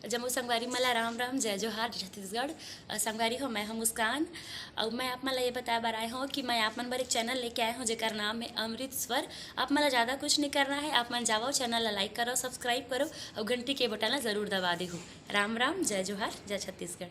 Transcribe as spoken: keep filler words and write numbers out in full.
जम्मो संगवारी मन ला राम राम, जय जोहार, जय छत्तीसगढ़। अ, संगवारी हो, मैं हूं मुस्कान। अउ मैं आप मन ला ये बताए बर आए हूं कि मैं आप मन बर एक चैनल लेके आए हूं, जेकर नाम है अमृत स्वर। आप मन ला ज़्यादा कुछ नहीं करना है, आप मन जावव, चैनल ला लाइक करव, सब्सक्राइब करव अउ घंटी के बटन ला जरूर दबा देहू। राम राम, जय जोहार, जय छत्तीसगढ़।